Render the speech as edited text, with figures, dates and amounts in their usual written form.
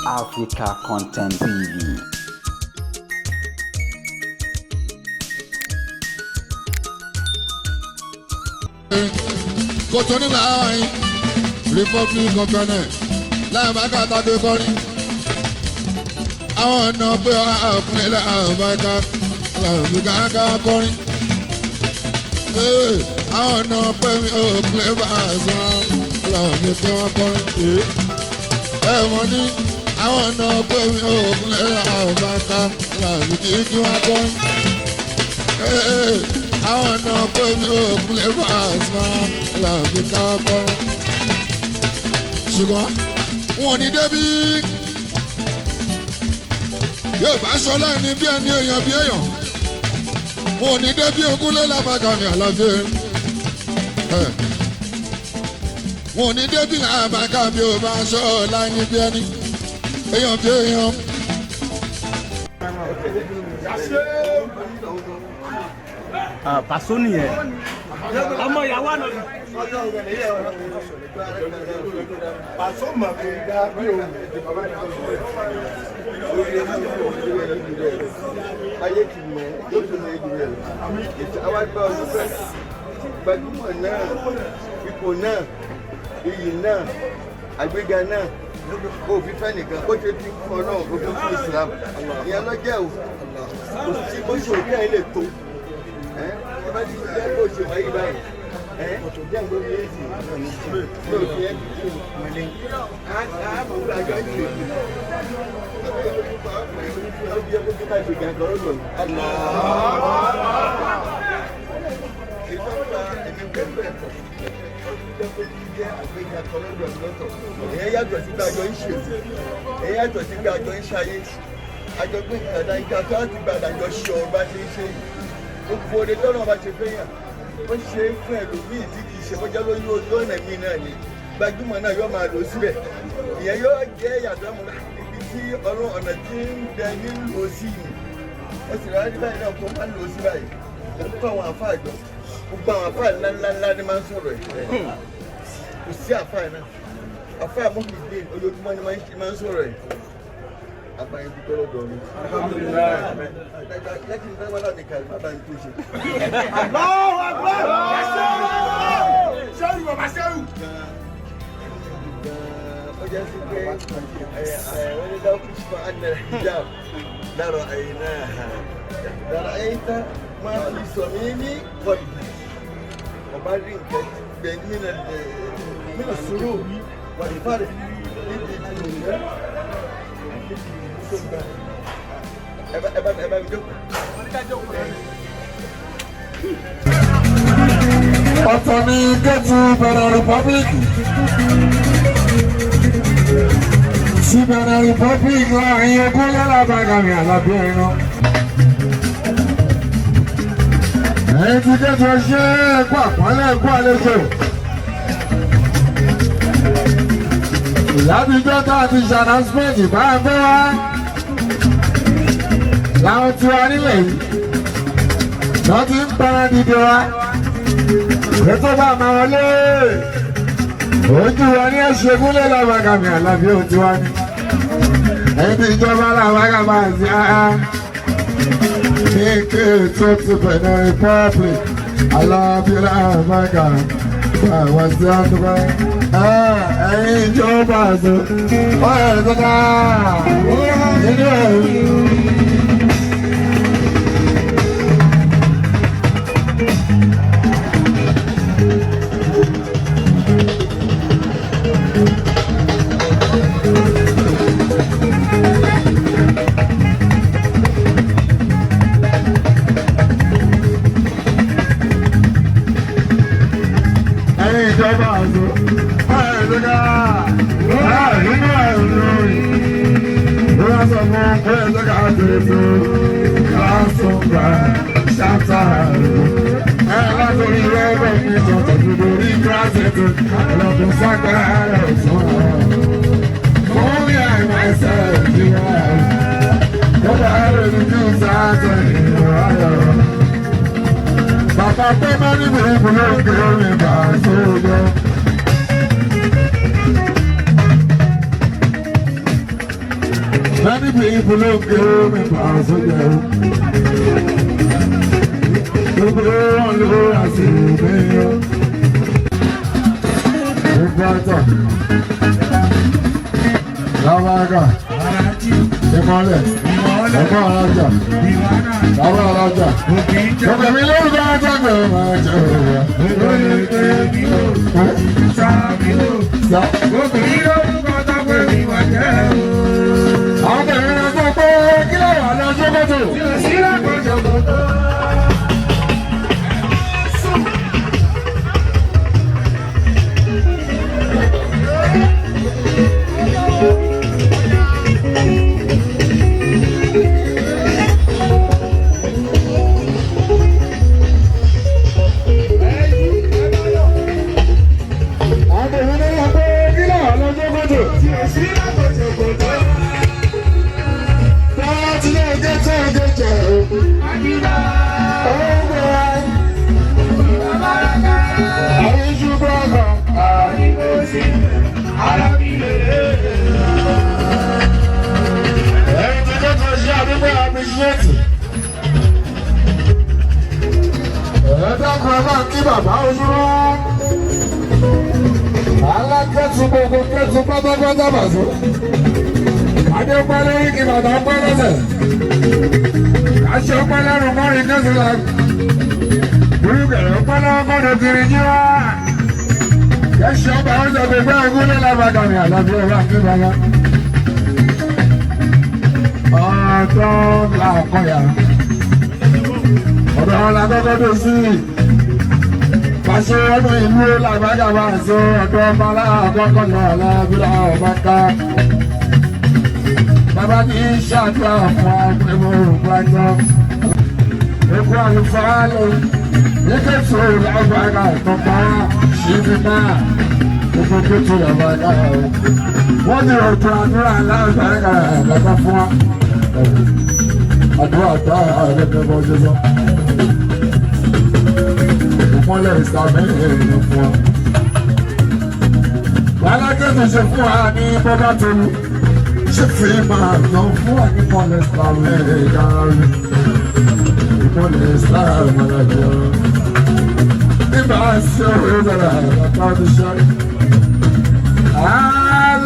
Africa Content TV. Kò tó ní láàrin Republic of Benin láàbákà tàbí kọrin. Àwọn ọ̀nà pé ọkùnrin láàbákà láàbákà kọrin. Àwọn ọ̀nà pé ọkùnrin bá a sọ láàbákà wọn kọrin. Ẹ mọ̀ ní àwọn ọ̀nà pé ọkùnrin láàbákà láàbákà wọn kọrin. Àwọn ọ̀nà pé ọkùnrin bá a sọ láàbákà kọrin. Ṣùgbọ́n wọn ò ní débi yóò bá sọ láìní bí ẹni èèyàn bí èèyàn, wọn ò ní débi ogúnlé lábàkà mi àlàáfíà, wọn ò ní débi làbàkà bí ó bá sọ láìní bí ẹni èèyàn bí èèyàn. Pàṣọ nìyẹn, ọmọ ìyàwó àná. Pàṣọ mọ̀ pé dá bí òun ayé ti mọ̀ yóò tún mọ̀ ẹ̀jú rẹ̀ ètò àwọn àgbà olùfẹ́ gbajúmọ̀ náà, ipò náà, iyì náà, àgbéga náà kò fi fẹ́ nìkan kó ṣe fi fún ọ náà, kó fi fún Islam ìyẹn lọ́jọ́ ò kò sí bó ṣe òkè ẹ̀ lè tó ẹ́ ẹ bá ti jẹ́ bó ṣe wáyé báyìí ẹ́ jẹ́ nǹkan bí èsì ní òfin ẹ̀ fi kú á mọ̀ wúlò àjọ ìṣe ó jẹ́ kó kí bá ṣe gàgọ́ lọ́dọ̀ ìtọ́ka èmi pẹ̀lú ẹ̀kọ́ ó jẹ́ kó kí jẹ́ àgbéga kan lọ́dọ̀ lọ́tọ̀. Èyàn yàtọ̀ sí pé àjọ ń ṣe, èyàn yàtọ̀ sí pé àjọ ń ṣayé, àjọ gbé ìkàdá ìka tó láti gba àjọ ṣe ọ̀rọ̀ bá ṣe ń ṣe yìí. Gbogbo oore tọ́nà bá ṣe fẹ́ yàn, ó ṣe é fún ẹlòmíì tí kì í ṣe bọ́jà lóyún ojú ọ̀nà mi náà ni gbajúmọ̀ náà yóò máa lò síbẹ̀. Ìyẹn yóò jẹ́ yàtọ̀ àmọ́ ibi tí ọlọ́ ọ̀nà tí ń bẹ nílò sí ni ó sì rárá ní báyìí náà kó má lò sí báyìí. Ó kó àwọn àfáà jọ, gbogbo àwọn àfáà ńláńláńlá ni máa ń sọ̀rọ̀ ẹ̀. Kò sí àfáà náà, àfáà mọ́kìdé ojoojúmọ́ ni máa ń sọ̀rọ̀ ẹ̀. Abayé dúpẹ́ lọ́dọ̀ mi. Lẹ́kìn ní bá láti kàrí bàbá ń tó ṣe. Allahu Akbar! Ṣẹ́rù bàbá ṣẹ́rù. Ó jẹ́ sí pé wọ́n ní dáwọ́ kìí àná hijab lára àyìnà lára àyìntà máa fi sọ mí ní kọ́bì. Ọba rí nǹkan bẹ nínú sùúrù wà ní fàrẹ̀ níbi ìdílé tó gbà. Ẹ bá mi jókòó. Ọ̀tọ̀ ni Kétu Benin Republic sí Benin Republic láàrin ogún lọ́làbàgàmì àlàbí ẹran. Ẹ̀yin tí Kétu ṣe ẹ̀kú àpọ́nlé, ẹ̀kú àlejò. Látijọ́ tá a ti ṣe announcement bá a fẹ́ wá láwọn tí wá nílẹ̀ yìí lọ́ ti ń para dìde wa ètò bá máa wọlé ojú wa ní ẹsẹ̀ gúnlẹ̀ làbàgàmì àlàbí òtí wa ní. Ẹni tí ìjọba làbàgàmà sí áá ní Kétu ti Benin Republic alábí làbàgà bá wá sí àdúgbò. Ẹ̀yin ìjọba àti ọ̀rẹ́ ìjọba nínú ẹ̀rí. Ẹ̀yin ìjọba àti ọ̀rẹ́ ìjọba nínú ẹ̀rí. Wọ́n sọ fún ọ̀rẹ́ ìjọba àti ètò kásùngbà ṣáta ẹ̀ látòrí rẹ́gbẹ̀ ní tọ̀tọ̀ dúdú rí gírásẹ̀tì ọlọ́dún ságbára rẹ̀ sùn. Fún mi àìmọ̀ ẹsẹ̀ ìdíwọ̀ lọ́dọ̀ ẹ̀rọ ìdíjú sáàtọ̀ ìrọ̀. Bàbá pé má ní burúkú ló ń gbé mi bà sójó. Many people ló ń gé mi pa sójà o. Gbogbo wọn ló rà sí mi o. Gbogbo ọjọ́. Lábàgà. Ìmọ̀lẹ̀. Ẹ̀kọ́ alájà. Bàbá alájà. Gbogbo mi lórúkọ ajá pé máa jẹ òwúrọ̀. Sá. Àwọn bẹ̀rẹ̀ rẹ̀ sọ pé kí lè wà lọ sókòtò. Àwọn bẹ̀rẹ̀ rẹ̀ sọ pé kí lè wà lọ sókòtò. Láti lè gé tó gé jẹ o. Ó gbé wa. Àwọn iṣu gbọ́ngàn. Ẹ̀yin tí kò tó ṣe àdúgbò àmì-ṣẹ́ẹ̀tì. Ẹ dákun ẹ máa kí bàbá ojúrú. Alákẹ́tù gbogbo kẹ́tù pátápátá bàtú. Adé pẹ́ lórí kí bàtà pẹ́ lọ́sẹ̀. Aṣọ pẹ́ lẹ́nu mọ́rin kẹ́sì la. Burúkẹ̀rẹ̀ pẹ́ lọ́wọ́ kọ́dọ̀ kiri jí wá. Kẹ́sì ọba ọ̀sẹ̀ gbogbo ẹ̀gún ní lábàgàmì àlàbí ọ̀rọ̀ àti bàbá. Ọ̀tọ̀ làkọ̀yà. Ọ̀dọ̀ wọn la kọ́kọ́ dé sí. Pàṣẹ ọdún ìlú làbàgàmà sí ọ̀dọ̀ ọba aláàkọ́kọ́ náà lábílà ọba ká. Bàbá ní ṣàdúrà fún agbẹ̀mọ̀ ògbàjọ́. Ekú àlùfáà lè ní kẹ́tù làbàgà tọ́pá ṣíbí náà. Gbogbo kẹ́tù làbàgà o. Wọ́n ti rọ̀jò àdúrà làbàgà lọ́tà fún wa. Àdúrà tá a lẹ́gbẹ̀ẹ́ bọ́ ṣe sọ. Ìmọ̀lẹ̀ ìsàmì èèyàn fún wa. Wàhálà kẹ́tù ṣe fún wa ní bọ́dá tolú ṣe fi máa lọ fún wa ní mọ̀lẹ̀ ìsàmì èèyàn. Ìmọ̀lẹ̀ ìsàmì èèyàn. Nígbà tí ó rí bẹ̀rẹ̀ àgbà tó ṣe.